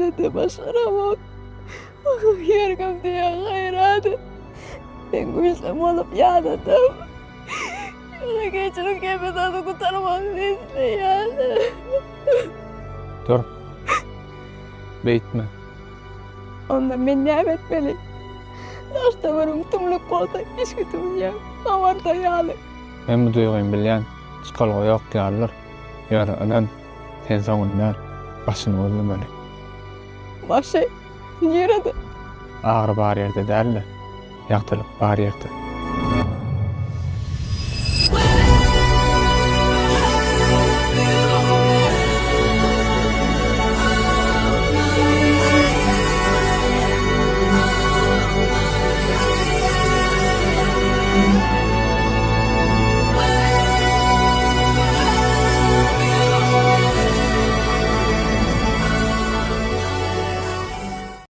Şeýle-de başaramok. Maňa her kim diýýär gaýrat et. Men güýçli bolup ýadadym. Ýöne geçirin kepedany gutarmagyny isleýän. Dur. Beýtme. Onda men näme etmeli? Daş-töweregim tümlük bolsa hiç dünýäm habarda ýaly. Men bu duýgyny bilýän. Çykalga ýok ýalydyr. Ýöne ynan, sen soňuny däl, başyny gözlemeli. Başy nirede? Agyry bar ýerde däl-de, ýagtylyk bar ýerde.